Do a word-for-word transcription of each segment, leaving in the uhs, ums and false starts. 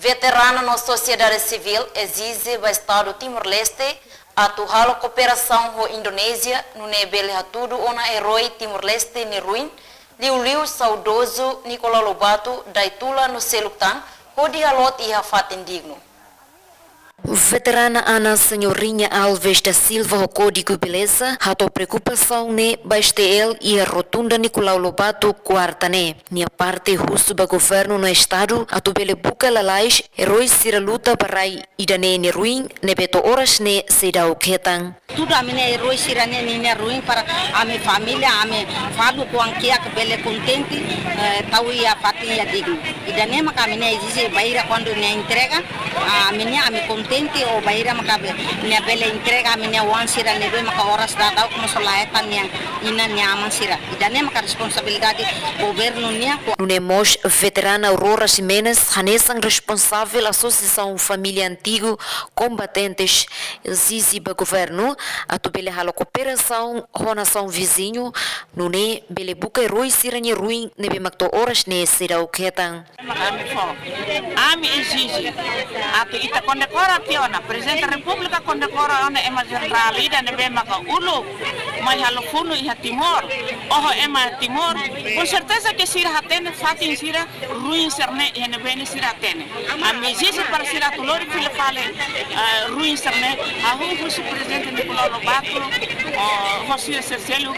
Veteranu no sosiedade sivíl ezije ba Estadu Timor-Leste atu halo kooperasaun ho Indonézia, nune'e bele hatudu ona eroi Timor-Leste nia ruin, liuliu saudozu Nicolau Lobato, Daitula no seluk tan, hodi halot iha fatin dignu. Veterana Ana Senhorinha Alves da Silva ho kódigu beleza hato'o preokupasaun ne'e ba STL iha Rotunda Nicolau Lobato, kuarta ne'e. Nia parte husu ba governu no Estadu atu bele buka lalais eroi sira luta ba rai ida-ne'e nia ruin ne'ebé to'o oras ne'e seidauk hetan. Tudu ami-nia eroi sira-ne'e ninia ruin para ami família, ami fadu kuankia ke bele kontente, eh, tau iha fatin iha dignu. Ida-ne'e maka ami-nia ezije bainhira kuandu nia entrega, ah, ami-nia ami kontente, ou bainhira maka be-, nia bele entrega ami-nia oan sira ne'ebé maka oras daudauk mós la hetan nia inan nia aman sira. Ida-ne'e maka responsabilidade governu nian. Nune'e mós veterana Aurora Ximenes, hanesan responsavel Asosiasaun Família Antigu Kombatentes, ezije ba governu atu bele halo kooperasaun ho nasaun viziñu, nune'e bele buka eroi sira-nia ruin ne'ebé mak to'o oras ne'e seidauk hetan. Ami fó, ami ezije atu ita kondekora tiha ona, Prezidente Repúblika kondekora ona ema jenerál ida ne'ebé maka uluk mai halo funu iha Timor, oho ema Timor, com certeza ke sira hatene fatin sira ruin sira-ne'e iha ne'ebé ne'e sira hatene. Ami ezije para sira atu lori fila fali, eh, ruin sira-ne'e, hahú husi Prezidente Nicolau Lobato, oh, ho sira seluk,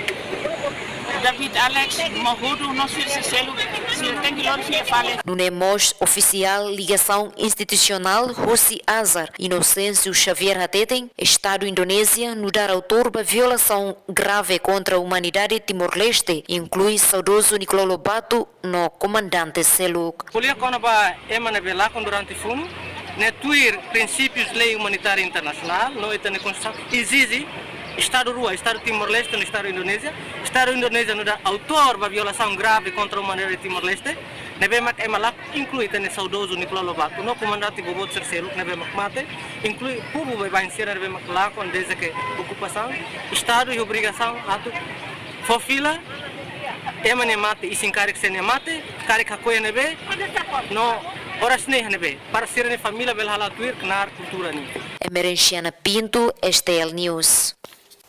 David Alex, Mahudu, no sira seluk, sira tenke lori fila fali. Nune'e mós ofisiál ligasaun institusionál husi ASAR, Inocêncio Xavier hateten, Estadu Indonézia nu'udar autór ba violasaun grave kontra umanidade Timor-Leste, inklui saudozu Nicolau Lobato no komandante seluk. Ko'alia kona-ba ema ne'ebé lakon durante funu, ne'e tuir prinsípius lei umanitária internasionál, no ita-nia konstituisaun ezije Estadu rua, Estadu Timor-Leste no Estadu Indonézia. Estadu Indonézia nu'udar autór ba violasaun grave kontra umanidade Timor-Leste, ne'ebé mak ema lakon, inklui ita-nia saudozu Nicolau Lobato no komandante boboot sira seluk ne'ebé mak mate, inklui povu baibain sira ne'ebé mak lakon dezde ke okupasaun. Estadu iha obrigasaun atu fó fila ema ne'e mate, isin karik sira-ne'e mate, karik hakoi iha ne'ebé, no oras ne'e iha ne'ebé, para sira-nia família bele hala'o tuir knaar kultura nian. Emerenciana Pinto, STL News.